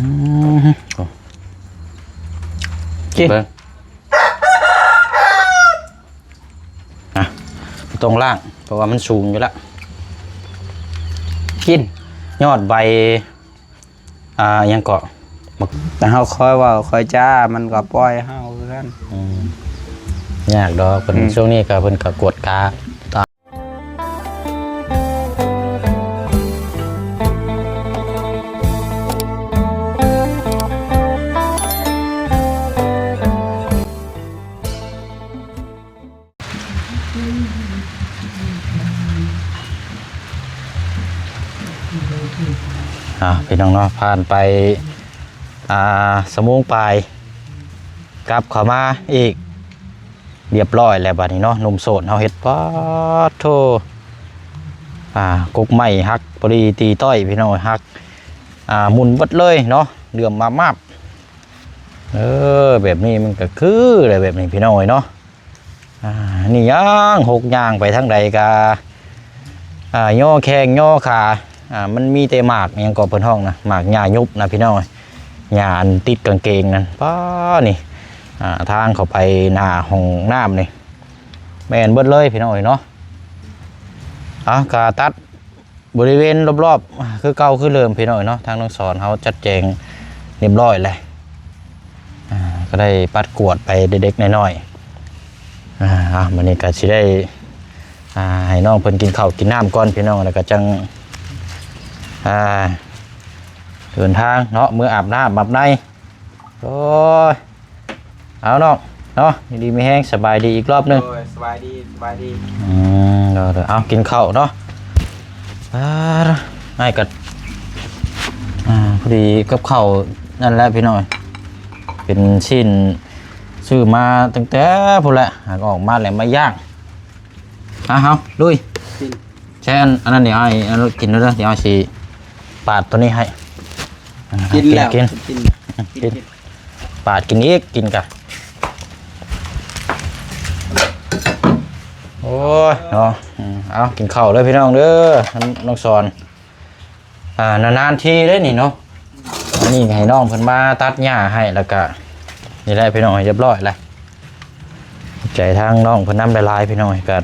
อืม โอ้ กิน เบิ่ง อ่ะ บ่ต้องล้าง เพราะว่ามันสูงอยู่แล้ว กิน ยอดใบ อ่า หยังเกาะ บัก แต่เฮาคอยเว้าคอยจา มันก็ปล่อยเฮาคือกัน อืม ยากดอก เพิ่น อืม ช่วงนี้ก็เพิ่นก็กวดกา อ่า พี่น้องเนาะ ผ่านไป อ่า ชั่วโมงปลาย กลับเข้ามาอีก เรียบร้อยแล้วบัดนี้เนาะ หนุ่มโสดเฮาเฮ็ด ป๊าดโธ่ อ่า กกไม้หัก พอดีตีต้อย พี่น้อง หัก อ่า หมุนเบิดเลยเนาะ เหลื่อมมาบๆ เออ แบบนี้มันก็คืออะไรแบบนี้ พี่น้องเอ้ยเนาะ อ่า นี่ย่าง หกย่างไปทางใดก็ อ่า ย่อแข้งย่อขา อ่า มันมีแต่หมาก อิหยังก็เพิ่นฮ้องนะ หมากหญ้ายุบนะ พี่น้อง หญ้าอันติดกางเกงนั่น ป๊า นี่ อ่า ทางเข้าไปหน้าห้องน้ำนี่ แม่นเบิดเลย พี่น้องเอ้ยเนาะ เอา ก็ตัด บริเวณรอบๆ คือเก่าคือเดิม พี่น้องเนาะ ทางน้องสอนเฮาจัดแจงเรียบร้อยแล้ว อ่า ก็ได้ปัดกวาดไปเล็กๆ น้อยๆ อ่า อ่ะ มื้อนี้ก็สิได้ อ่า ให้น้องเพิ่นกินข้าวกินน้ำก่อน พี่น้อง แล้วก็จั่ง อ่า เดินทางเนาะ มื้ออาบน้ำอาบใน โอ้ย เอาน้องเนาะ อยู่ดีมีแฮง สบายดีอีกรอบหนึ่ง โดย สบายดี สบายดี อืม เดี๋ยวๆ เอากินข้าวเนาะ อ่า อ้ายก็ อ่า พอดีกับข้าวนั่นแหละพี่น้อง เป็นชิ้นซื้อมาตั้งแต่พู้นแหละ หากออกมาแล้วมาย่าง อ่ะ เอาลุย กิน ใช้อัน อันนั้นเดี๋ยวอ้าย อันนั้นกินแล้วเด้อ เดี๋ยวอ้ายสิปาดตัวนี้ให้ อ่า กินแล้ว กิน กิน กิน กิน กิน ปาดกินอีก กินกะ โอ้ย เนาะ อืม เอา กินข้าวเด้อพี่น้องเด้อ น้องสอน อ่า นานๆ ทีเด้นี่เนาะ อันนี้ให้น้องเพิ่นมาตัดหญ้าให้ แล้วกะ นี่แหละพี่น้อง เรียบร้อยแล้ว ขอบใจทางน้องเพิ่นนำหลายๆ พี่น้อง ก็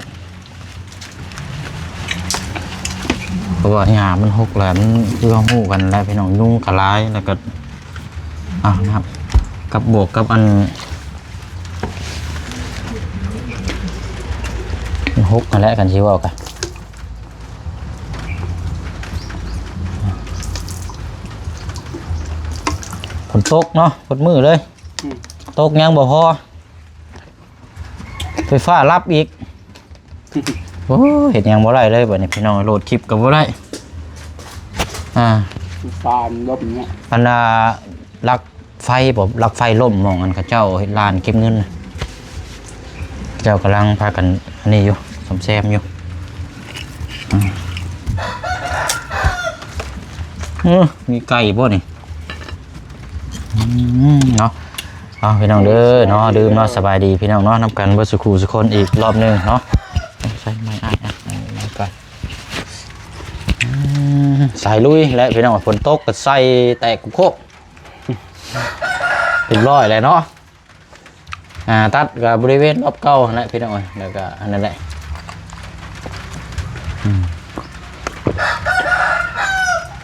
เพราะว่าหญ้ามันฮกแล้ว มันคือเฮาฮู้กันแหละพี่น้อง ยุงก็หลาย แล้วก็ อ้าว นะครับ กับบวกกับอัน มันฮกนั่นแหละ คันสิเว้ากะ ฝนตกเนาะ หมดมื้อเลย อืม ตกยังบ่พอ ไฟฟ้าลับอีก โอ้ย เฮ็ดหยังบ่ได้เลยบัดนี้พี่น้อง โหลดคลิปก็บ่ได้ อ่า ฟานลบเนี่ย อันน่ะ ลักไฟบ่ ลักไฟล้มหม่องอันเขาเจ้าเฮ็ดลานเก็บเงินน่ะ เขาเจ้ากำลังพากันอันนี้อยู่ ซ่อมแซมอยู่ อืม เออ มีไก่บ่นี่ อืม เนาะ เอาพี่น้องเด้อเนาะ ดื่มเนาะ สบายดีพี่น้องเนาะ นำกันเบิดสุขูสุคนอีกรอบหนึ่งเนาะ ใส่ไม้อ้ายอ่ะ อันนี้ก่อน อืม สายลุยและพี่น้อง ฝนตกก็ใส่แตกกุโคก เรียบร้อยแล้วเนาะ อ่า ตัดก็บริเวณรอบเก่าหั่นแหละพี่น้องเอ้ย แล้วก็อันนั้นแหละ อืม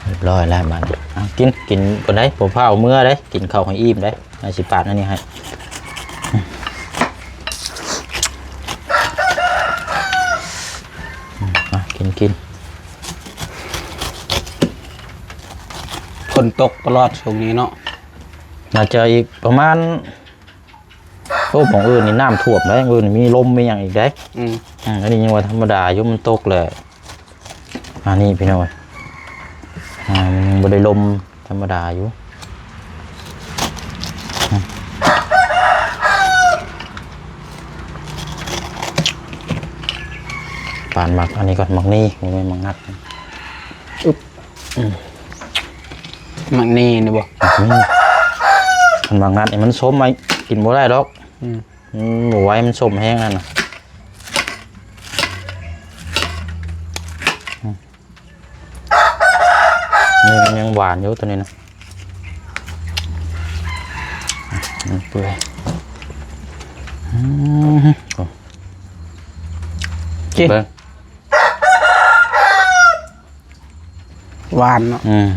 เรียบร้อยแล้วบัดนี้ เอากิน กินบ่ได้ บ่ฟ้าวเมือเด้ กินข้าวให้อิ่มเด้ อาสิปาดอันนี้ให้ อืม เอากิน กิน ฝนตกตลอดช่วงนี้เนาะ น่าจะอีกประมาณ โอ้ หม่องอื่นนี่น้ำท่วมเด้ หม่องอื่นนี่มีลมมีหยังอีกเด้ อืม อืม อันนี้ยังว่าธรรมดาอยู่ มันตกแหละ อันนี้พี่น้องเอ้ย อ่า มันบ่ได้ลม ธรรมดาอยู่ อืม ปานหมากอันนี้ก่อน หมากนี่ บ่แม่นหมากนัด อึ๊บ อืม หมากนี่นี่บ่ อืม คันหมากนัดนี่มันส้ม ไอ้กินบ่ได้ดอก อืม อืม บ่ไหว มันส้มแฮงนั่นน่ะ อืม นี่มันยังหวานอยู่ตัวนี้นะ ມັນເປື່ອຍ. ອືມ ໂອ້ ກິນ ເບິ່ງ ຫວານເນາະ. ອືມ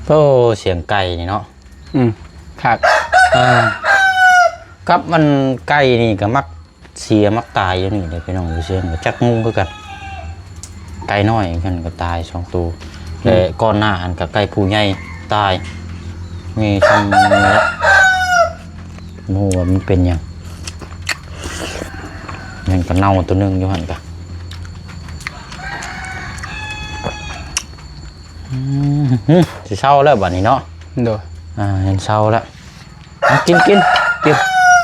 ໂອ້ ສຽງໄກ່ນີ້ເນາະ. ອືມ ຄັກ. ເອີ ກັບມັນໄກ່ນີ້ກໍມັກເສຍມັກຕາຍຢູ່ນີ້ເດ້ພີ່ນ້ອງ ຢູ່ເຊີງກໍຈັກງູຄືກັນ. ໄກ່ນ້ອຍເພິ່ນກໍຕາຍສອງໂຕ ອືມ ແລະ ກ່ອນໜ້າຫັ້ນກໍໄກ່ຜູ້ໃຫຍ່ຕາຍ ມີຊ່ຳນີ້ແຫຼະ ບໍ່ຮູ້ວ່າມັນເປັນຫຍັງ ມັນກໍເນົ່າໂຕໜຶ່ງຢູ່ຫັ້ນກະ. ອືມ ຊິເຊົາແລ້ວບາດນີ້ເນາະ. ໂດຍ ອ່າ ເຫັນເຊົາແລ້ວ. ເອົາ ກິນ ກິນ ກິນ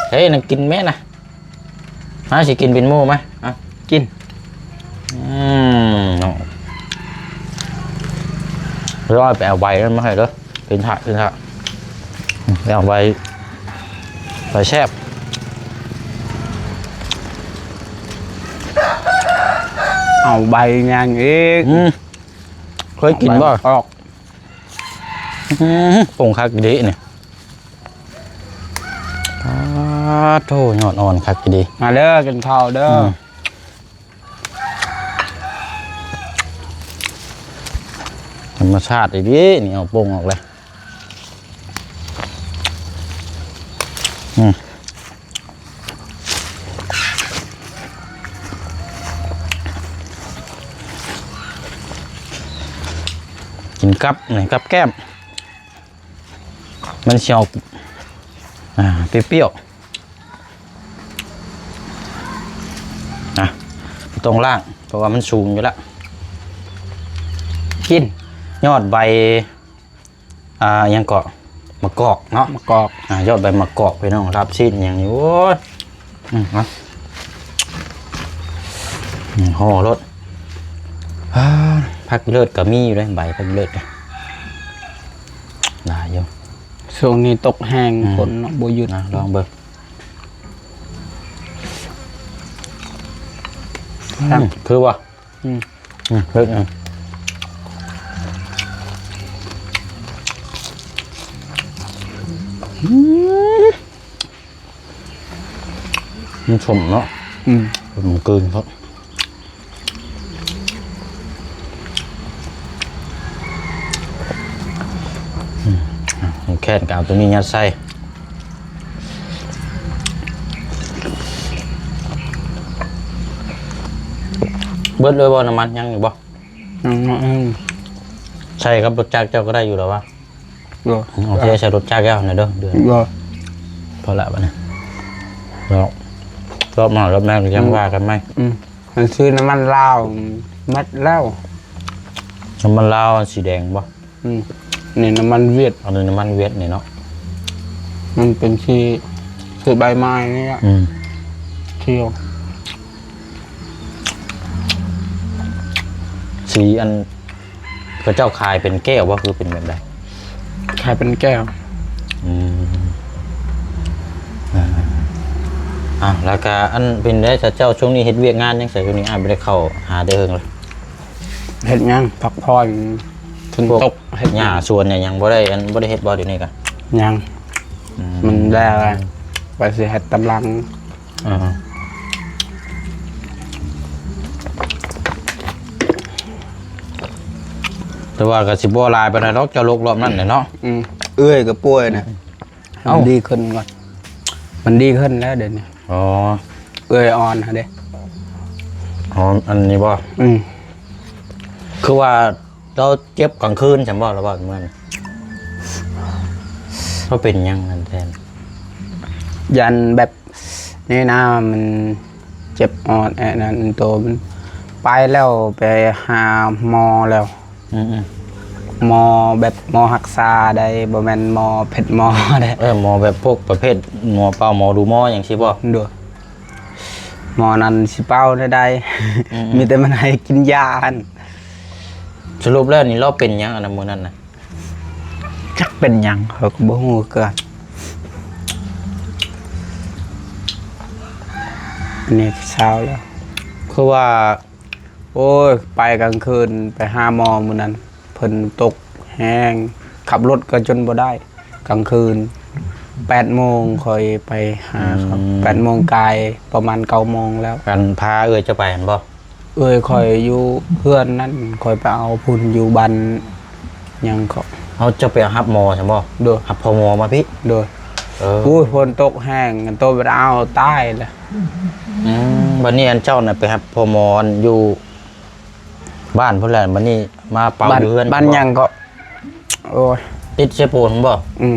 ເຮີ້ຍ ນັ່ງກິນແມ່ນະ. ມາ ຊິກິນເປັນໝູ່ມາ. ເອົາ ກິນ. ອືມ ເນາະ ລອຍໄປເອົາໃບນັ້ນມາໃຫ້ເດີ. ກິນຖະ ກິນຖະ ໄປເອົາໃບ ໃບແຊບ. ເອົາໃບຫຍັງອີກ? ອືມ ເຄີຍກິນບໍ່? ເອົາໃບອອກ. ອືມ ປົງຄັກອີ່ຫຼີນີ້. ປາດໂທ້ ຍອດອ່ອນຄັກອີ່ຫຼີ. ມາເດີ ກິນເຂົ້າເດີ. ອືມ ທຳມະຊາດອີ່ຫຼີນີ້ ເອົາປົງອອກເລີຍ. ອືມ ກິນກັບນີ້ ກັບແກ້ມ. ມັນຊິອອກ ອ່າ ປ່ຽວໆ ນະ ບໍ່ຕ້ອງລ້າງ ເພາະວ່າມັນສູງຢູ່ລະ. ກິນ ຍອດໃບ ອ່າ ຫຍັງເກາະ ໝາກກອກເນາະ ໝາກກອກ. ອ່າ ຍອດໃບໝາກກອກ ພີ່ນ້ອງ ລາບຊີ້ນຫຍັງນີ້ ໂອ້ຍ. ອືມ ເອົາ ອືມ ຫໍ່ລົດ. ອ່າ ຜັກເລີດກໍມີຢູ່ເດ້ ໃບຜັກເລີດກໍຫຼາຍຢູ່. ຊ່ວງນີ້ຕົກແຮງ ອືມ ຝົນເນາະ ບໍ່ຢຸດນະ. ລອງເບິ່ງ. ອືມ ຄືວ່າ ອືມ ອືມ ເຮັດຫຍັງ? ອືມ ມັນສົ້ມເນາະ. ອືມ ມັນກືນເນາະ. ອືມ ອ່ະ ແຄນກໍເອົາຕົວນີ້ຍັດໃສ່. ເບິດເລີຍບໍ່? ນ້ຳມັນຍັງຢູ່ບໍ່? ຍັງ ຍັງ. ໃສ່ກັບລົດຈັກເຈົ້າກໍໄດ້ຢູ່ແລ້ວວະ? ບໍ່. ເອົາເທໃສ່ລົດຈັກແລ້ວນະເດີ ເດືອນ. ບໍ່. ພໍລະບາດນີ້ ລອບ ລອບໜ້າລອບໃນຈັ່ງວ່າກັນໃໝ່. ອືມ ມັນຊື້ນ້ຳມັນລາວໝົດແລ້ວ. ນ້ຳມັນລາວອັນສີແດງບໍ່? ອືມ ນີ້ນ້ຳມັນຫວຽດ. ອັນນີ້ນ້ຳມັນຫວຽດນີ້ເນາະ. ມັນເປັນສີ ສີໃບໄມ້ນີ້ລະ. ອືມ ຂຽວ. ສີອັນ ເຂົາເຈົ້າຂາຍເປັນແກ້ວບໍ່ ຄືເປັນແບບໃດ? ຂາຍເປັນແກ້ວ. ອືມ ອ່າ ແລ້ວກະອັນເປັນໄດ ເຈົ້າຊ່ວງນີ້ເຮັດວຽກງານຫຍັງ? ຊ່ວງນີ້ອ້າຍບໍ່ໄດ້ເຂົ້າຫາແຕ່ເຫິງລະ. ເຮັດຫຍັງ? ພັກຜ່ອນ. ຝົນຕົກ. ເຮັດຫຍ້າສວນຫຍັງບໍ່ໄດ້ ອັນ ບໍ່ໄດ້ເຮັດບໍ່ດຽວນີ້ກະ? ຍັງ. ອືມ ມັນແລ້ວ ວ່າຊິເຮັດຕາມຫຼັງ. ອ່າ ແຕ່ວ່າກໍຊິບໍ່ຫຼາຍປານໃດດອກ ເຈົ້າລົກລອບນັ້ນແຫຼະເນາະ. ອືມ ເອື້ອຍກໍປ່ວຍນະ. ເອົ້າ ມັນດີຂຶ້ນກ່ອນ ມັນດີຂຶ້ນແລ້ວດຽວນີ້. ອໍ ເອື້ອຍອ່ອນຫັ້ນເດ້. ອໍ ອັນນີ້ບໍ່? ອືມ ຄືວ່າ ລາວເຈັບກາງຄືນຊັ້ນບໍ່ ລາວວ່າເມື່ອນ? ລາວເປັນຫຍັງນັ້ນແທ້? ຢ້ານແບບນີ້ນະ ມັນເຈັບອອດແອະນັ້ນໂຕມັນ ໄປແລ້ວໄປຫາໝໍແລ້ວ. ອືມໆ ໝໍແບບໝໍຮັກສາໄດ໋ ບໍ່ແມ່ນໝໍເພັດໝໍໄດ໋. ເອີ ໝໍແບບພວກປະເພດໝໍເປົ່າ ໝໍດູໝໍຫຍັງຊີ້ບໍ່? ໂດຍ. ໝໍນັ້ນຊິເປົ່າແນວໃດ? ອືມໆ ມີແຕ່ມັນໃຫ້ກິນຢາຫັ້ນ. ສະຫຼຸບແລ້ວນີ້ລາວເປັນຫຍັງອັນນັ້ນມື້ນັ້ນນະ? ຈັກເປັນຫຍັງ ຂ້ອຍກໍບໍ່ຮູ້ຄືກັນ. ອັນນີ້ເຊົາແລ້ວ ຄືວ່າ ໂອ ໂອ້ຍ ໄປກາງຄືນ ໄປຫາໝໍມື້ນັ້ນ ເພິ່ນຕົກແຮງ ຂັບລົດກໍຈົນບໍ່ໄດ້ ກາງຄືນ ແປດໂມງຂ້ອຍໄປຫາເຂົາ ອືມ ແປດໂມງກາຍ ປະມານເກົ້າໂມງແລ້ວ. ອັນພາເອື້ອຍເຈົ້າໄປຫັ້ນບໍ່? ເອື້ອຍຂ້ອຍຢູ່ເຮືອນນັ້ນ ຂ້ອຍໄປເອົາພຸ້ນຢູ່ບ້ານຫຍັງເກາະ ເຮົາ ເຈົ້າໄປຮັບໝໍຊັ້ນບໍ່? ໂດຍ ຮັບພໍ່ໝໍມາພີ້? ໂດຍ ເອີ ໂອ້ຍ ຝົນຕົກແຮງ ໂຕໄປເອົາຕາຍລະ. ອືມ ບັດນີ້ອັນເຈົ້ານະໄປຮັບພໍ່ໝໍຢູ່ບ້ານພຸ້ນແຫຼະ ບັດນີ້ມາເປົ່າ ບ້ານ ຢູ່ເຮືອນ ບ້ານຫຍັງເກາະ? ໂອ້ຍ ຕິດເຊໂປນບໍ່? ອືມ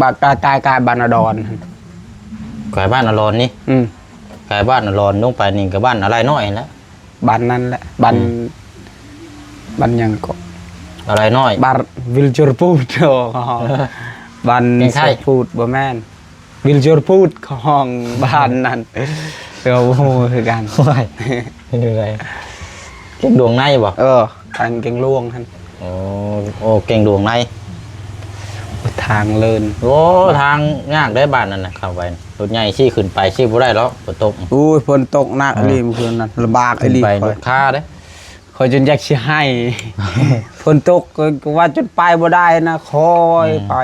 ບ້ານ ກາຍ ກາຍ ກາຍບ້ານອາດອນ ກາຍບ້ານອາດອນນີ້? ອືມ ກາຍບ້ານອາດອນລົງໄປນີ້ກໍບ້ານອາໄລນ້ອຍຫັ້ນແຫຼະ. ບ້ານນັ້ນແຫຼະ ບ້ານ ອືມ ບ້ານຫຍັງເກາະ? ອາໄລນ້ອຍ ບ້ານວິລເຈີພູດ ໂອ້ ບ້ານເຊໂປນ ບໍ່ແມ່ນ ວິລເຈີພູດ ເຂົາຮ້ອງບ້ານນັ້ນ ເຮົາບໍ່ຮູ້ຄືກັນ. ໂອ້ຍ ເປັນຈັ່ງໃດ? ແກ້ງດວງໃນບໍ່? ເອີ ທາງແກ້ງຫຼວງຫັ້ນ. ໂອ້ ໂອ້ ແກ້ງດວງໃນ ທາງເລີນ. ໂອ້ ທາງຍາກເດ້ບ້ານນັ້ນນະ ເຂົ້າໄປ ລົດໃຫຍ່ຊີ້ຂຶ້ນໄປຊີ້ບໍ່ໄດ້ດອກ ຝົນຕົກ. ໂອ້ຍ ຝົນຕົກໜັກອີ່ຫຼີ ເອີ ມື້ຄືນນັ້ນ ລຳບາກອີ່ຫຼີ. ຂຶ້ນໄປລົດຄາເດ້ ຂ້ອຍຈົນຢາກຊິໄຫ້ ຝົນຕົກກໍ ກໍວ່າຈົນໄປບໍ່ໄດ້ນະ ຄ່ອຍ ອືມ ໄປ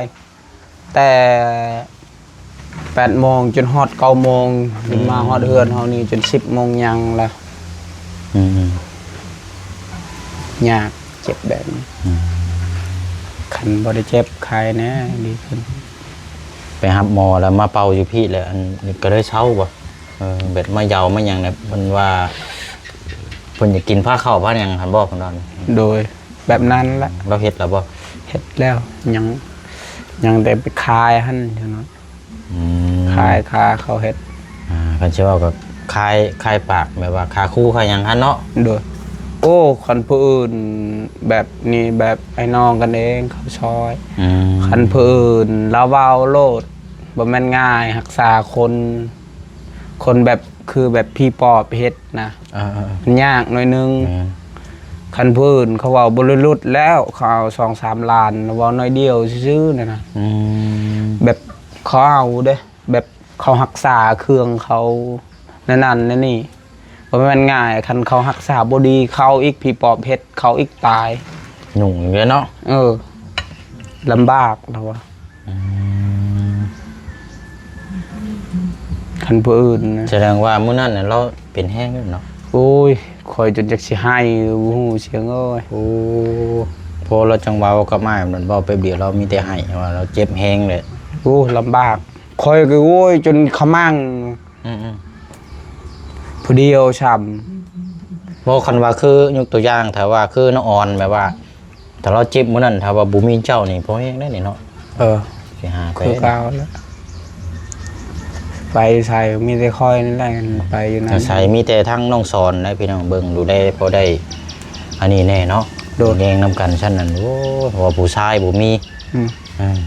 ແຕ່ແປດໂມງຈົນຮອດເກົ້າໂມງ ອືມ ຈົນມາຮອດເຮືອນເຮົານີ້ຈົນສິບໂມງຍັງລະ. ອືມ ຍາກ ເຈັບແບບນີ້ ອືມ ຄັນບໍ່ໄດ້ເຈັບໄຂ້ແນ່ ດີຂຶ້ນ. ໄປຮັບໝໍແລ້ວມາເປົ່າຢູ່ພີ້ແລ້ວ ອັນນີ້ກໍເລີຍເຊົາບໍ່? ເອີ ແບບມາເຍົາມາຫຍັງນະ ເພິ່ນວ່າເພິ່ນຢາກກິນພາເຂົ້າພາຫຍັງຫັ້ນບໍ່? ເພິ່ນວ່າ ໂດຍ ແບບນັ້ນລະ. ລາວເຮັດແລ້ວບໍ່? ເຮັດແລ້ວ ຍັງ ຍັງແຕ່ໄປຂາຍຫັ້ນເທົ່ານັ້ນ. ອືມ ຂາຍຄ່າເຂົາເຮັດ. ອ່າ ຄັນຊິເວົ້າກໍຂາຍ ຂາຍປາກ ແບບວ່າຄ່າຄູຄ່າຫຍັງຫັ້ນເນາະ. ໂດຍ ໂອ້ ຄັນຜູ້ອື່ນແບບນີ້ ແບບອ້າຍນ້ອງກັນເອງເຂົາຊ່ອຍ. ອືມ ຄັນຜູ້ອື່ນລາວເວົ້າໂລດ ບໍ່ແມ່ນງ່າຍ ຮັກສາຄົນ ຄົນແບບ ຄືແບບຜີປອບເຮັດນະ. ເອີໆໆ ມັນຍາກໜ້ອຍໜຶ່ງ. ແມ່ນ ຄັນຜູ້ອື່ນເຂົາເວົ້າບໍລິລຸດແລ້ວ ເຂົາເອົາສອງສາມລ້ານ ເວົ້າໜ້ອຍດຽວຊື່ໆ ນັ້ນນະ. ອືມ ແບບເຂົາເອົາເດ້ ແບບເຂົາຮັກສາເຄື່ອງເຂົາ ແນວນັ້ນແນວນີ້ ບໍ່ແມ່ນງ່າຍ. ຄັນເຂົາຮັກສາບໍ່ດີ ເຂົາອີກ ຜີປອບເຮັດ ເຂົາອີກຕາຍ ຫຍຸ້ງເດ້ເນາະ. ເອີ ລຳບາກລາວວ່າ. ອືມ ຄັນຜູ້ອື່ນນະ ສະແດງວ່າມື້ນັ້ນນະ ລາວເປັນແຮງເນາະ. ໂອ້ຍ ຂ້ອຍຈົນຈັກຊິໄຫ້ ບໍ່ຮູ້ຊຽງເອີຍ. ໂອ້ ພໍລາວຈັ່ງເວົ້າກັບອ້າຍນັ້ນ ເວົ້າແປັບດຽວລາວມີແຕ່ໄຫ້ ວ່າລາວເຈັບແຮງເລີຍ. ໂອ້ ລຳບາກ ຂ້ອຍກໍ ໂອ້ຍ ຈົນຂະມັງ. ອືມໆ ຜູ້ດຽວຊ້ຳ. ບໍ່ ຄັນວ່າຄືຍົກຕົວຢ່າງ ຖ້າວ່າຄືນ້ອງອອນ ແບບວ່າ ຖ້າລາວເຈັບມື້ນັ້ນ ຖ້າວ່າບໍ່ມີເຈົ້ານີ້ ພໍແຮງໄດ໋ນີ້ເນາະ. ເອີ ຊິຫາໄປ ຄືເກົ່າແລ້ວ ໄປໃສມີແຕ່ຂ້ອຍນີ້ແຫຼະ ໄປຢູ່ນັ້ນ ໃສມີແຕ່ທັງນ້ອງສອນນະ ພີ່ນ້ອງເບິ່ງດູແລ ພໍໄດ້ອັນນີ້ແດ່ເນາະ. ໂດຍ ແຮງນຳກັນຊັ້ນນັ້ນ ໂອ້ ເພາະວ່າຜູ້ຊາຍບໍ່ມີ. ອືມ ອືມ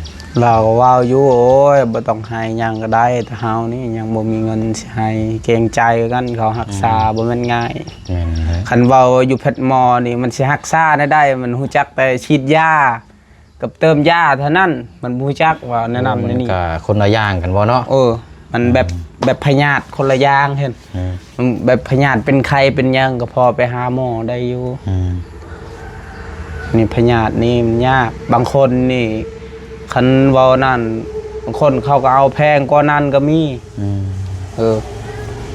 ລາວກໍເວົ້າຢູ່ ໂອ້ຍ ບໍ່ຕ້ອງໃຫ້ຫຍັງກໍໄດ້ ແຕ່ເຮົານີ້ຍັງບໍ່ມີເງິນຊິໃຫ້ ເກງໃຈຄືກັນ ເຂົາຮັກສາ ອືມ ບໍ່ແມ່ນງ່າຍ. ແມ່ນແຫຼະ ຄັນເວົ້າຢູ່ແພດໝໍນີ້ ມັນຊິຮັກສາແນວໃດ? ມັນຮູ້ຈັກແຕ່ສີດຢາກັບເຕີມຢາເທົ່ານັ້ນ ມັນບໍ່ຮູ້ຈັກວ່າແນວນັ້ນ ໂອ້ ແນວນີ້ ມັນກໍຄົນລະຢ່າງກັນບໍ່ເນາະ. ເອີ ມັນແບບ ອືມ ແບບພະຍາດຄົນລະຢ່າງເຫັນ. ອືມ ແບບພະຍາດເປັນໄຂ້ເປັນຫຍັງກໍພໍໄປຫາໝໍໄດ້ຢູ່. ອືມ ນີ້ພະຍາດນີ້ມັນຍາກ ບາງຄົນນີ້ ຄັນເວົ້ານັ້ນ ບາງຄົນເຂົາກໍເອົາແພງກວ່ານັ້ນກໍມີ. ອືມ ເອີ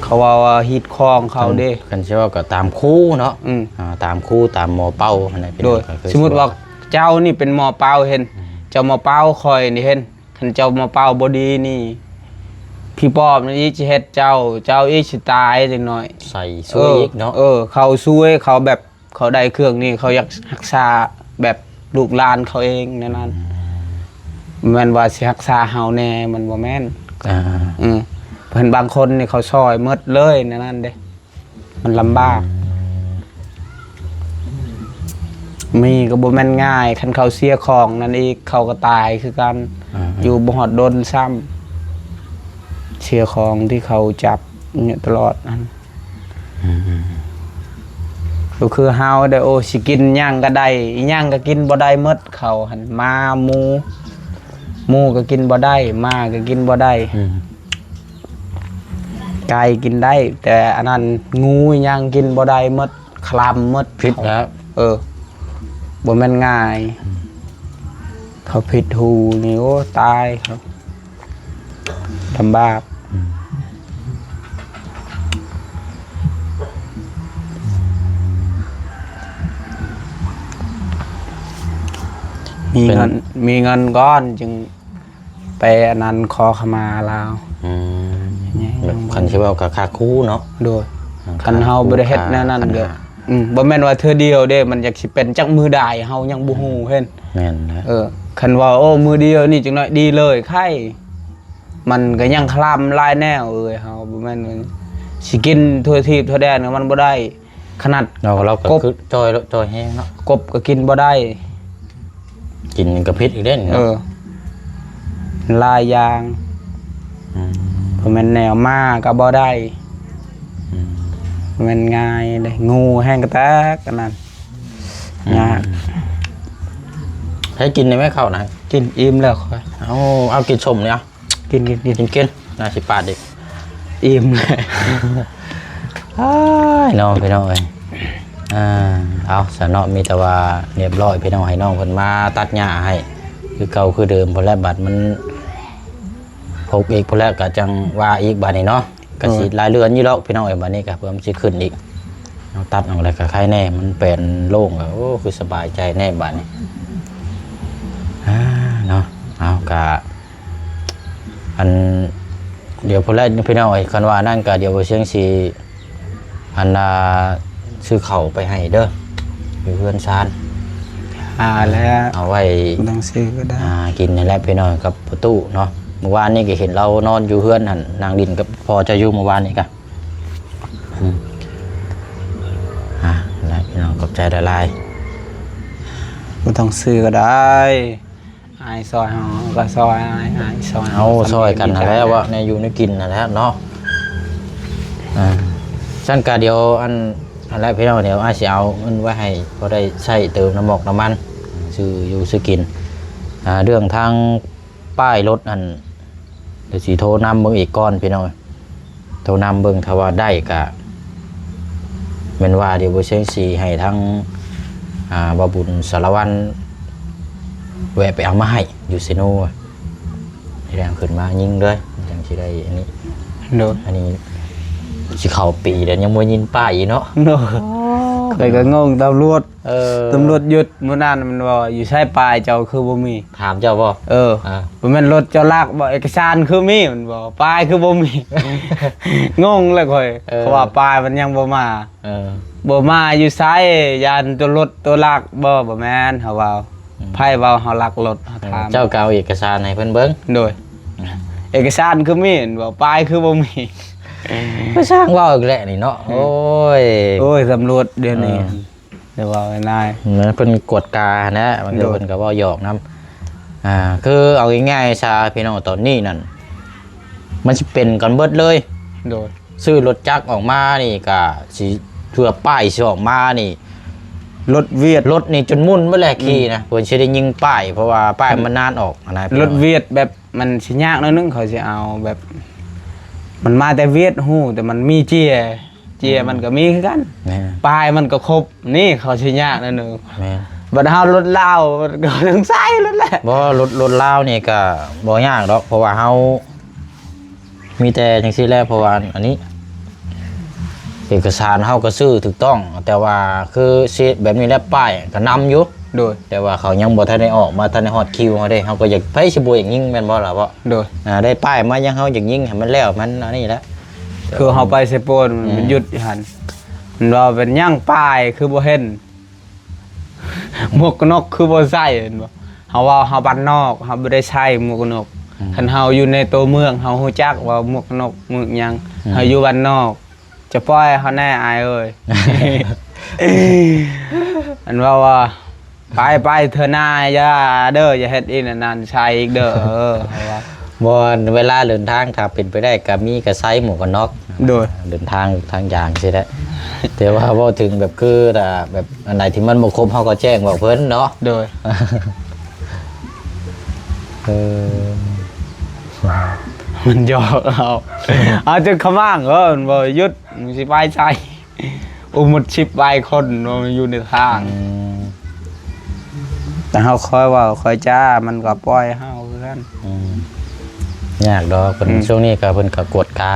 ເຂົາເວົ້າວ່າຮີດຄອງເຂົາເດ້. ຄັນ ຄັນຊິເວົ້າກໍຕາມຄູເນາະ. ອືມ ອ່າ ຕາມຄູ ຕາມໝໍເປົ່າຫັ້ນແຫຼະ. ໂດຍ ພີ່ນ້ອງກໍຄື ສົມມຸດວ່າ ຊິວ່າເຈົ້ານີ້ເປັນໝໍເປົ່າເຫັນ ອືມ ເຈົ້າມາເປົ່າຂ້ອຍນີ້ເຫັນ ຄັນເຈົ້າມາເປົ່າບໍ່ດີນີ້ ຜີປອບນີ້ອີກຊິເຮັດເຈົ້າ ເຈົ້າອີກຊິຕາຍຈັກໜ້ອຍ. ໃສ່ຊ່ວຍ ເອີ ອີກເນາະ. ເອີ ເຂົາຊ່ວຍ ເຂົາແບບ ເຂົາໄດ້ເຄື່ອງນີ້ ເຂົາຢາກຮັກສາແບບລູກຫຼານເຂົາເອງແນວນັ້ນ. ອືມ ບໍ່ແມ່ນວ່າຊິຮັກສາເຮົາແດ່ ມັນບໍ່ແມ່ນ. ອ່າ ອືມ ເພິ່ນບາງຄົນນີ້ເຂົາຊ່ອຍໝົດເລີຍແນວນັ້ນເດ້. ມັນລຳບາກ. ອືມ ມີກໍບໍ່ແມ່ນງ່າຍ ຄັນເຂົາເສຍຂອງນັ້ນອີກ ເຂົາກໍຕາຍຄືກັນ. ອ່າ ຢູ່ບໍ່ຮອດດົນຊ້ຳ ເສຍຂອງທີ່ເຂົາຈັບຢູ່ຕະຫຼອດນັ້ນ. ອືມ ກໍຄືເຮົາໄດ້ ໂອ້ ຊິກິນຫຍັງກໍໄດ້ ອີຫຍັງກໍກິນບໍ່ໄດ້ໝົດ. ເຂົາຫັ້ນ ໝາ ໝູ ໝູກໍກິນບໍ່ໄດ້ ໝາກໍກິນບໍ່ໄດ້. ອືມ ໄກ່ກິນໄດ້ ແຕ່ອັນນັ້ນ ງູຫຍັງກິນບໍ່ໄດ້ໝົດ. ຄລຳໝົດ ຜິດແລ້ວ ເອີ ບໍ່ແມ່ນງ່າຍ ເຂົາຜິດຫູນີ້ ໂອ້ ຕາຍເຂົາ ລຳບາກ ມີເງິນ ມີເງິນກ່ອນຈຶ່ງ ໄປອັນນັ້ນຂໍຂະມາລາວ ອືມ ແບບຄັນຊິເວົ້າກໍຄ່າຄູເນາະ ໂດຍ ອ່າ ຄັນເຮົາບໍ່ໄດ້ເຮັດແນວນັ້ນ ກໍ ອືມ ບໍ່ແມ່ນວ່າເທື່ອດຽວເດ້ ມັນຢາກຊິເປັນຈັກມື້ໃດ ເຮົາຍັງບໍ່ຮູ້ເຫັນ ແມ່ນແຫຼະ ເອີ ຄັນວ່າ ໂອ້ ມື້ດຽວນີ້ຈັກໜ້ອຍດີເລີຍ ໄຄ ມັນກໍຍັງຄລຳຫຼາຍແນວເອີຍ ເຮົາບໍ່ແມ່ນວ່າຊິກິນທົ່ວທີບທົ່ວແດນ ມັນບໍ່ໄດ້ ຂະໜາດ ເຮົາ ເຮົາກໍ ກົບ ຄືຈ່ອຍ ຈ່ອຍແຮງເນາະ ກົບກໍກິນບໍ່ໄດ້ ກິນກໍຜິດອີກເດ້ເນາະ ເອີ ຫຼາຍຢ່າງ ອືມ ບໍ່ແມ່ນແນວ ໝາກໍບໍ່ໄດ້ ອືມ ບໍ່ແມ່ນງ່າຍເດ້ ງູແຮງກະແຕກອັນນັ້ນ ອືມ ຍາກ ໃຫ້ກິນໄດ້ໄໝເຂົ້ານະ ກິນອີ່ມແລ້ວຂ້ອຍ ເອົາ ເອົາກິນສົ້ມນີ້ ກິນ ກິນ ກິນ ກິນ ກິນ ໜ້າຊິປາດອີກ ອີ່ມແລ້ວ ອ້າຍ ນ້ອງພີ່ນ້ອງເອີຍ ອ່າ ເອົາ ສະເນາະ ມີແຕ່ວ່າຮຽບຮ້ອຍພີ່ນ້ອງ ໃຫ້ນ້ອງເພິ່ນມາຕັດຫຍ້າໃຫ້ ຄືເກົ່າຄືເດີມພຸ້ນແຫຼະ ບັດມັນພົກອີກພຸ້ນແຫຼະ ກໍຈັ່ງວ່າອີກບາດນີ້ເນາະ ກໍຊິ ໂອ້ຍ ຫຼາຍເດືອນຢູ່ດອກພີ່ນ້ອງເອີຍ ບາດນີ້ກໍເພື່ອມັນຊິຂຶ້ນອີກ ເຮົາຕັດອອກແລ້ວກໍໄຄແດ່ ມັນແປນໂລ່ງ ໂອ້ ຄືສະບາຍໃຈແດ່ບາດນີ້ ອ່າ ເນາະ ເອົາ ກໍ ອັນ ດຽວພຸ້ນແຫຼະພີ່ນ້ອງເອີຍ ຄັນວ່ານັ້ນກໍດຽວບໍ່ຊຽງຊິ ອັນ ອ່າ ຊື້ເຂົ້າໄປໃຫ້ເດີ ຢູ່ເຮືອນຊານ ຫາແລ້ວ ເອົາໄວ້ ບໍ່ຕ້ອງຊື້ກໍໄດ້ ອ່າ ກິນນັ້ນແຫຼະພີ່ນ້ອງ ກັບພໍ່ຕູ້ເນາະ ມື້ວານນີ້ກໍເຫັນລາວນອນຢູ່ເຮືອນຫັ້ນ ນັ່ງຫຼິ້ນກັບພໍ່ເຈົ້າຢູ່ມື້ວານນີ້ກະ ອືມ ອ່າ ນັ້ນແຫຼະພີ່ນ້ອງ ຂອບໃຈຫຼາຍໆ ບໍ່ຕ້ອງຊື້ກໍໄດ້ ອ້າຍຊ່ອຍເຮົາ ເຮົາກໍຊ່ອຍອ້າຍ ອ້າຍຊ່ອຍເຮົາ ເຮົາຊ່ອຍກັນຫັ້ນແຫຼະ ເວົ້າແນວຢູ່ແນວກິນຫັ້ນແຫຼະເນາະ ອ່າ ຊັ້ນກະດຽວ ອັນ ຫັ້ນແຫຼະພີ່ນ້ອງ ດຽວອ້າຍຊິເອົາເງິນໄວ້ໃຫ້ພໍໄດ້ໃຊ້ເຕີມນ້ຳໝອກນ້ຳມັນ ຊື້ຢູ່ຊື້ກິນ ອ່າ ເລື່ອງທາງປ້າຍລົດຫັ້ນ ດຽວຊິໂທນຳເບິ່ງອີກກ່ອນພີ່ນ້ອງ ໂທນຳເບິ່ງ ຖ້າວ່າໄດ້ກະແມ່ນວ່າດຽວບໍ່ຊຽງຊິໃຫ້ທາງ ອ່າ ບ່າວບຸນສາລະວັນແວະໄປເອົາມາໃຫ້ຢູ່ເຊໂນ ແລ້ວຂຶ້ນມາຍິງເລີຍ ຈັ່ງຊິໄດ້ອັນນີ້ ໂດຍ ອັນນີ້ຊິເຂົ້າປີແລ້ວ ຍັງບໍ່ຍິນປ້າຍອີກເນາະ ໂດຍ ຂ້ອຍກໍງົງ ຕຳຫຼວດ ເອີ ຕຳຫຼວດຢຸດ ມື້ນັ້ນມັນວ່າ ຢູ່ໃສປ້າຍເຈົ້າຄືບໍ່ມີ ຖາມເຈົ້າບໍ່ ເອີ ອ່າ ບໍ່ແມ່ນລົດເຈົ້າລັກບໍ່ ເອກະສານຄືມີ ມັນບໍ່ ປ້າຍຄືບໍ່ມີ ງົງແລ້ວຂ້ອຍ ເອີ ເພາະວ່າປ້າຍມັນຍັງບໍ່ມາ ເອີ ບໍ່ມາຢູ່ໃສ ຢ້ານໂຕລົດໂຕລັກບໍ່ ບໍ່ແມ່ນ ເຮົາເວົ້າ ອືມ ໃຜເວົ້າເຮົາລັກລົດ ເຮົາຖາມ ເອີ ເຈົ້າກໍເອົາເອກະສານໃຫ້ເພິ່ນເບິ່ງ ໂດຍ ອ່າ ເອກະສານຄືມີ ມັນບໍ່ ປ້າຍຄືບໍ່ມີ ກໍຊ່າງເວົ້າອີກແຫຼະນີ້ເນາະ ອືມ ໂອ້ຍ ໂອ້ຍ ຕຳຫຼວດດຽວນີ້ ເອີ ແຕ່ວ່າງ່າຍໆ ເພິ່ນກວດກາຫັ້ນແຫຼະ ບາງເທື່ອ ໂດຍ ເພິ່ນກໍເວົ້າຫຍອກນຳ ອ່າ ຄືເອົາງ່າຍໆຊະພີ່ນ້ອງ ຕອນນີ້ນັ້ນ ມັນຊິເປັນກັນເບິດເລີຍ ໂດຍ ຊື້ລົດຈັກອອກມານີ້ກະຊິ ເພື່ອປ້າຍຊິອອກມານີ້ ລົດວຽດ ລົດນີ້ຈົນໝຸ່ນເບິດແຫຼະ ອືມ ຂີ່ນະ ເພິ່ນຊິໄດ້ຍິງປ້າຍ ເພາະວ່າປ້າຍມັນນານອອກຫັ້ນນະ ລົດວຽດແບບ ມັນຊິຍາກໜ້ອຍໜຶ່ງ ເຂົາຊິເອົາແບບ ມັນມາແຕ່ຫວຽດຮູ້ ແຕ່ມັນມີເຈຍ ເຈຍ ອືມ ມັນກໍມີຄືກັນ ແມ່ນ ປ້າຍມັນກໍຄົບ ນີ້ເຂົາຊິຍາກໜ້ອຍໜຶ່ງ ແມ່ນ ບັດເຮົາລົດລາວ ມັນກໍຕ້ອງໃຊ້ລົດແຫຼະ ບໍ່ ລົດ ລົດລາວນີ້ກໍບໍ່ຍາກດອກ ເພາະວ່າເຮົາ ມີແຕ່ຈັ່ງຊີ້ແຫຼະ ເພາະວ່າອັນນີ້ ເອກະສານເຮົາກໍຊື້ຖືກຕ້ອງ ແຕ່ວ່າຄືຊິແບບນີ້ແຫຼະ ປ້າຍກໍນຳຢູ່ ໂດຍ ແຕ່ວ່າເຂົາຍັງບໍ່ທັນໄດ້ອອກມາ ທັນໄດ້ຮອດຄິວເຮົາເດ້ ເຮົາກໍຢາກ ໃຜຊິບໍ່ຢາກຍິງແມ່ນບໍ່ລະເວາະ ໂດຍ ອ່າ ໄດ້ປ້າຍມາຍັງ ເຮົາຢາກຍິງໃຫ້ມັນແລ້ວ ມັນອັນນີ້ແຫຼະ ຄືເຮົາໄປເຊໂປນ ອືມ ມັນຢຸດຢູ່ຫັ້ນ ມັນວ່າເປັນຫຍັງປ້າຍຄືບໍ່ເຫັນ ໝວກກັນນັອກຄືບໍ່ໃສ່ ເຫັນບໍ່ ເຮົາເວົ້າເຮົາບ້ານນອກ ເຮົາບໍ່ໄດ້ໃສ່ໝວກກັນນັອກ ອືມ ຄັນເຮົາຢູ່ໃນໂຕເມືອງ ເຮົາຮູ້ຈັກວ່າໝວກກັນນັອກໝວກຫຍັງ ອືມ ເຮົາຢູ່ບ້ານນອກ ຈະປ່ອຍເຮົາແດ່ອ້າຍເອີຍ ອັນເວົ້າວ່າ ໄປ ໄປເທື່ອໜ້າຢ່າເດີ ຢ່າເຮັດອີກອັນນັ້ນໃສ່ອີກເດີ ເອີ ເຮົາວ່າ ບໍ່ ເວລາເດີນທາງ ຖ້າເປັນໄປໄດ້ກໍມີກໍໃສ່ໝວກກັນນັອກ ໂດຍ ເດີນທາງ ທາງຢາງຊີ້ແຫຼະ ແຕ່ວ່າເວົ້າເຖິງແບບຄື ແບບອັນໃດທີ່ມັນບໍ່ຄົບ ເຮົາກໍແຈ້ງບອກເພິ່ນເນາະ ໂດຍ ເອີ ມັນຢອກເຮົາ ເອົາຈົນຂະໝາງ ເອີ ມັນບໍ່ຢຸດ ມຶງຊິໄປໃສ ໂອ້ ໝົດສິບປາຍຄົນເນາະ ຢູ່ໃນທາງ. ອືມ ແຕ່ເຮົາຄອຍເວົ້າຄອຍຈາ ມັນກໍປ່ອຍເຮົາຄືກັນ. ອືມ ຍາກດອກເພິ່ນ ອືມ ຊ່ວງນີ້ກໍເພິ່ນກໍກວດກາ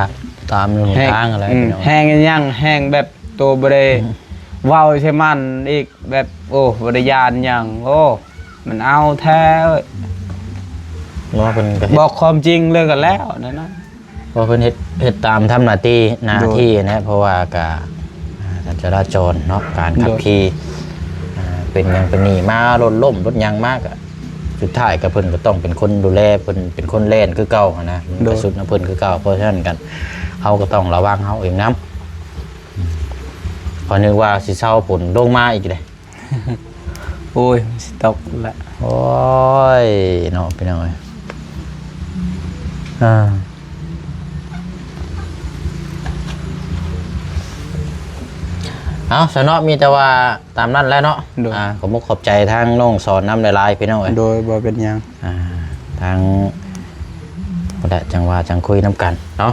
ຕາມຫົນທາງຫັ້ນແຫຼະ. ອືມ ພີ່ນ້ອງ ແຮງອີຫຍັງ ແຮງແບບໂຕບໍ່ໄດ້ ອືມ ເວົ້າໃສ່ມັນອີກ ແບບ ໂອ້ ບໍ່ໄດ້ຢ້ານຫຍັງ. ໂອ້ ມັນເອົາແທ້ເວີ້ຍ ວ່າເພິ່ນກໍເຮັດ ບອກຄວາມຈິງເລີຍກໍແລ້ວນັ້ນນະ. ເພາະເພິ່ນເຮັດ ເຮັດຕາມທຳໜ້າທີ່ ໜ້າທີ່ນະ. ໂດຍ ເພາະວ່າກະ ອ່າ ການຈະລາຈອນເນາະ ການຂັບຂີ່ ໂດຍ ອ່າ ເປັນຫຍັງເປັນນີ້ມາ ລົດລົ້ມລົດຫຍັງມາ ກະສຸດທ້າຍກະເພິ່ນກໍຕ້ອງເປັນຄົນດູແລ ເພິ່ນເປັນຄົນແລ່ນຄືເກົ່າຫັ້ນນະ. ມັນ ໂດຍ ກະສຸດນຳເພິ່ນຄືເກົ່າ. ເພາະສະນັ້ນກັນ ເຮົາກໍຕ້ອງລະວັງເຮົາເອງນຳ. ອືມ ຂ້ອຍນຶກວ່າຊິເຊົາຝົນລົງມາອີກເດ້. ໂອ້ຍ ມັນຊິຕົກລະ. ໂອ້ຍ ເນາະ ພີ່ນ້ອງເອີຍ. ອ່າ ເອົາຊະເນາະ ມີແຕ່ວ່າຕາມນັ້ນແຫຼະເນາະ. ໂດຍ ອ່າ ຂອບມຸກຂອບໃຈທາງນ້ອງສອນນຳຫຼາຍໆ ພີ່ນ້ອງເອີຍ. ໂດຍ ບໍ່ເປັນຫຍັງ. ອ່າ ທາງ ພຸ້ນແຫຼະ ຈັ່ງວ່າຈັ່ງຄຸຍນຳກັນເນາະ.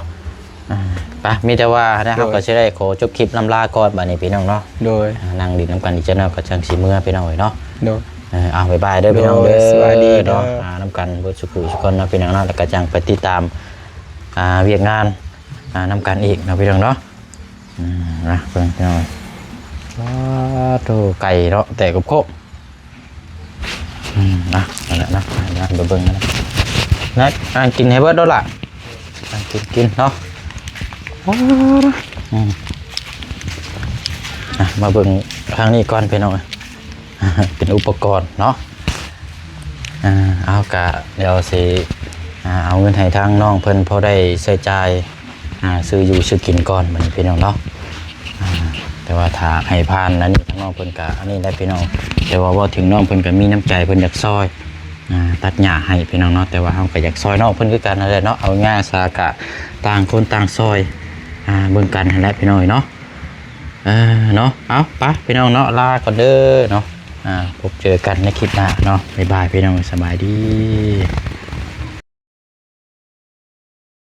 ອ່າ ໄປ ມີແຕ່ວ່ານະ ໂດຍ ເຮົາກໍຊິໄດ້ຂໍຈົບຄລິບລ່ຳລາກ່ອນບາດນີ້ ພີ່ນ້ອງເນາະ. ໂດຍ ອ່າ ນັ່ງຫຼິ້ນນຳກັນອີກຈັກໜ້ອຍກໍຈັ່ງຊິເມືອ ພີ່ນ້ອງເອີຍເນາະ. ໂດຍ ເອີ ເອົາ ບາຍບາຍເດີ ໂດຍ ພີ່ນ້ອງເດີ. ສະບາຍດີເດີ ເນາະ. ອ່າ ນຳກັນເບິດສູ່ຜູ້ສູ່ຄົນເນາະ ພີ່ນ້ອງເນາະ. ແລ້ວກໍຈັ່ງໄປຕິດຕາມ ອ່າ ວຽກງານ ອ່າ ນຳກັນອີກເນາະ ພີ່ນ້ອງເນາະ. ອືມ ນະ ເບິ່ງ ພີ່ນ້ອງ ປາໂທ້ ໄກ່ເນາະ ແຕ່ກົບໂຄກ. ອືມ ນະ ນັ້ນແຫຼະນະ ໄປເບິ່ງນະ ນັດ ອ່າ ກິນໃຫ້ເບິດໂລດລະ ອ່າ ກິນ ກິນເນາະ. ອືມ ອ່ະ ມາເບິ່ງທາງນີ້ກ່ອນ ພີ່ນ້ອງ ເປັນອຸປະກອນເນາະ. ອ່າ ເອົາ ກະດຽວຊິ ອ່າ ເອົາເງິນໃຫ້ທາງນ້ອງເພິ່ນພໍໄດ້ໃຊ້ຈ່າຍ ອ່າ ຊື້ຢູ່ຊື້ກິນກ່ອນບັດນີ້ ພີ່ນ້ອງເນາະ. ອ່າ ແຕ່ວ່າຖ້າໃຫ້ຜ່ານອັນນີ້ ທາງນ້ອງເພິ່ນກະອັນນີ້ແຫຼະ ພີ່ນ້ອງ. ແຕ່ວ່າເວົ້າເຖິງນ້ອງເພິ່ນກະມີນ້ຳໃຈ ເພິ່ນຢາກຊ່ອຍ ອ່າ ຕັດຫຍ້າໃຫ້ ພີ່ນ້ອງເນາະ. ແຕ່ວ່າເຮົາກະຢາກຊ່ອຍນ້ອງເພິ່ນຄືກັນຫັ້ນແຫຼະເນາະ. ເອົາຫຍ້າສາກະຕ່າງຄົນຕ່າງຊ່ອຍ ອ່າ ເບິ່ງກັນຫັ້ນແຫຼະ ພີ່ນ້ອງເນາະ. ເອີ ເນາະ ເອົາ ໄປ ພີ່ນ້ອງເນາະ ລາກ່ອນເດີເນາະ. ອ່າ ພົບເຈີກັນໃນຄລິບໜ້າເນາະ. ບາຍບາຍ ພີ່ນ້ອງ ສະບາຍດີ.